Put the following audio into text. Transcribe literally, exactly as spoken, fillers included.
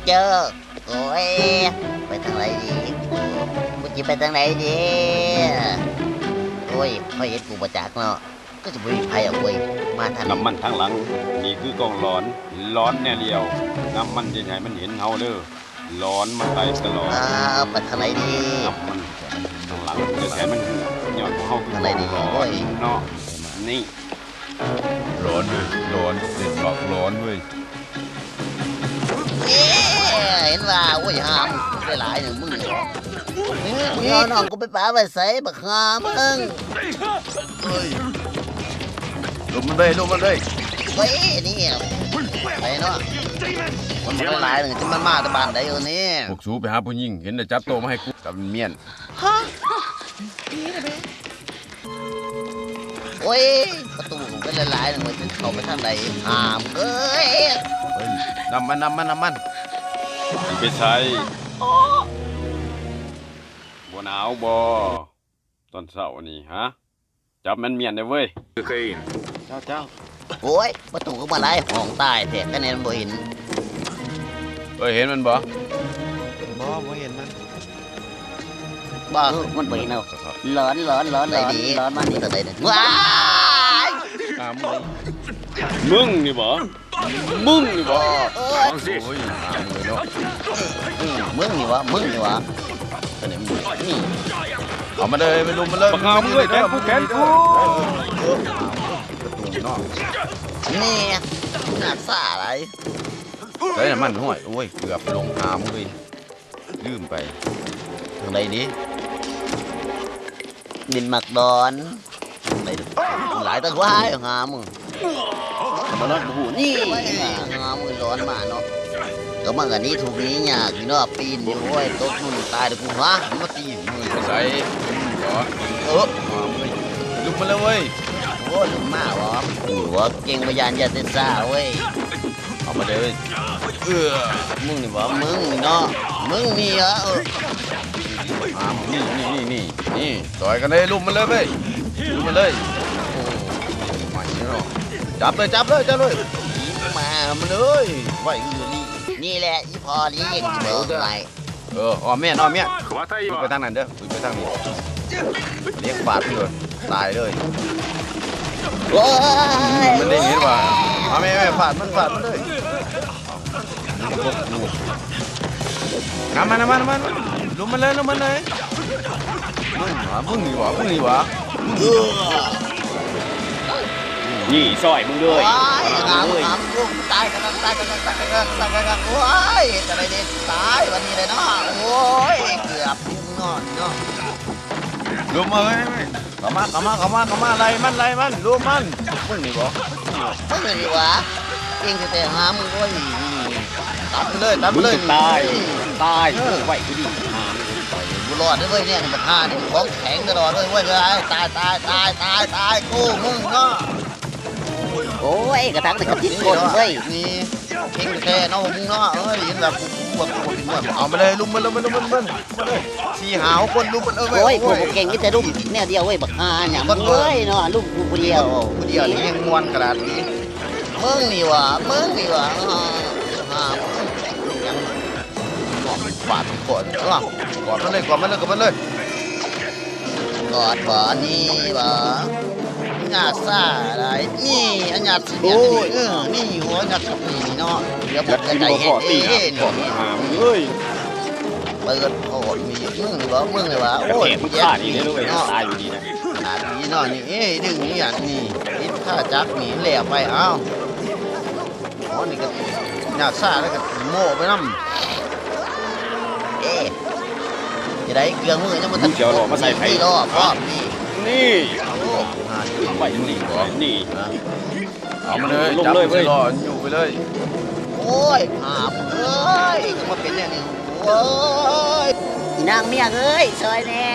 เจ้า โอ้ย ไปทางไหนดี กูจะไปทางไหนดี โอ้ย เขาเห็นกูบ่จักเนาะ ก็จะบ่มีไผอ่ะเว้ย มาทาง นำมันทางหลัง นี่คือกองหลอน หลอนแนวเดียว นำมันจะให้มันเห็นเฮาเด้อ หลอนมันไปตลอด อ้าว ไปทางไหนดี นำมันทางหลัง จะให้มันย้อนเฮาคือ ทางไหนดี กองหลอน โอ้ย เนาะ นี่ หลอนเว้ย หลอน เด็ดบักหลอนเว้ย เอ๊ะ เห็นว่า โอ้ย หามึงหลายๆหนึ่งมึงเนี่ย มึงเอาน้องกูไปปะไว้ไส บักห่ามึง เฮ้ย ลุมมันเลย ลุมมันเลย เฮ้ย นี่ ไปเนาะ มันหลายๆหนึ่งที่มันมาแต่บ้านใดเออนี่ พวกสูไปหาผู้หญิง เห็นแต่จับโตมาให้กู จับเมียน ฮะ โอ้ย ประตูก็หลายๆหนึ่งมันจะเข้าไปทางใด ห้ามเอ้ย เฮ้ย นำมัน นำมัน นำมัน สิไปไส บ่หนาวบ่ ตอนเช้านี่ฮะ จับมันเมียนได้เว้ย เจ้า เจ้า โอ้ย ประตูก็มาไล่ห้องตายแท้ คะแนนบ่เห็น เอ้ย เห็นมันบ่ บ่ บ่เห็นมัน บ่ มันบ่เห็นเอา หลอน หลอน หลอน หลอน ไหนดี หลอนมันนี่ ตัวใดเนี่ย ว้าย ตามมึง มึงนี่บ่ มึงนี่บ่ โอ้ย โอ้ย หามึงเลยเนาะ อืม มึงนี่วะ มึงนี่วะ อันนี้มึงนี่ เอามาเลย ไปลุมมันเลย บักหามึงเลย แขนกู แขนกู เออ ประตูนอก นี่ หนักซ่าอะไร เฮ้ย น้ำมันห้อย โอ้ย เกือบลงหามึงเลย ลืมไป ทางใดดี ดินหมากดอน ไปดู หลายตะควายหามึง มาลอดหูนี่ หามึงร้อนมาเนาะ ก็มันก็หนีทุกข์หนียากอยู่เนาะ ปีนอยู่ โอ้ย ตกนู่นตายเดี๋ยวกูหามาตีมึง ใส่ เหรอ เออ ลุกมาแล้วเว้ย โอ้ย ลุกมาเหรอ นี่ว่าเก่งพยานยาเซซ่าเว้ย เอามาเลย เออ มึงนี่วะ มึงนี่เนาะ มึงนี่เหรอ เออ อ่า นี่ นี่ นี่ นี่ นี่ ต่อยกันเลย ลุมมันเลยเว้ย ลุมมันเลย โอ้ ไม่เนาะ จับเลย จับเลย จับเลย มามันเลย ไหวอยู่นี่ นี่แหละ อีพอนี่เก่งเบิร์กเลย เออ อ้อมเมียน อ้อมเมียน ไปทางนั้นเด้อ ไปทางนี้ เลี้ยงฟาดมันเลย ตายเลย โอ้ย มันได้เห็นว่า เอาแม่ แม่ ฟาดมัน ฟาดมันเลย เอา มันก็พวกกู น้ำมัน น้ำมัน น้ำมัน ลุมมันเลย ลุมมันเลย มึงหวะ มึงนี่หวะ มึงนี่หวะ นี่ซอยมึงเลย ว้าย หามึงเลย หามึง ตายกัน ตายกัน ตายกัน ตายกัน โอ้ย จะได้เด็ดตายวันนี้เลยเนาะ โอ้ย เกือบมึงนอนเนาะ ลุมมาเว้ย เข้ามา เข้ามา เข้ามา เข้ามา ไล่มัน ไล่มัน ลุมมัน มึงนี่บ่ มึงนี่หวะ เก่งแต่หามึง โอ้ย ตัดไปเลย ตัดไปเลย มึงจะตาย ตาย เออ ไหวกูดิ หามึง กูรอดได้เว้ยเนี่ย นี่บักห่านี่ ของแข็งตลอดเลยเว้ย ตาย ตาย ตาย ตาย ตาย กู มึงเนาะ โอ้ย กระทั่งแต่กระติดก้นเว้ย นี่ เก่งแท้เนาะ มึงเนาะ เอ้ย เห็นแบบกู กู กู กู เอามาเลย ลุมมัน ลุมมัน ลุมมัน ลุมมัน มาเลย สี่ห้าคน ลุมมัน เออ โอ้ย กูเก่งนี่แต่ลุมแนวเดียวเว้ย บักห่าเนี่ย มันเว้ยเนาะ ลุมกูผู้เดียว ผู้เดียวนี่ยังม่วนขนาดนี้ มึงนี่หวะ มึงนี่หวะ อ่า อ่า มึงยัง ฟาดก่อน เออ กอดมันเลย กอดมันเลย กอดมันเลย กอดบ่นี่บ่ หยาดซ่าอะไร นี่ อันหยาดสิเนี่ย โอ้ย เออ นี่หัวหยาดสิเนี่ยเนาะ เดี๋ยวผมจะได้เห็นเอง หามึงเอ้ย เปิดโผล่นี่ มึงนี่บ่ มึงนี่บ่ โอ้ย กระแทกมันขาดอีกแล้วเว้ย เนาะ ตายอยู่ดีนะ ขนาดนี้เนาะ นี่ เอ้ย ดึงนี่อย่างนี้ นี่ ถ้าจับหนีแล้วไป เอ้า อ๋อ นี่ก็หยาดซ่าแล้วก็โม่ไปนำ เอ๊ะ จะได้เครื่องมือยังบ่ทัน มึงสิเอาหลอกมาใส่ไผ นี่รอบ รอบนี่ นี่ โอ้ หา เอาไปนี่ก่อน นี่ นะ เอามาเลย ลงเลย จับมัน เว้ย สิรออยู่ไปเลย โอ้ย หาบเอ้ย ก็มาเป็นแนวนี้ โอ้ย อีนางเมียเอ้ย ซอยแหน่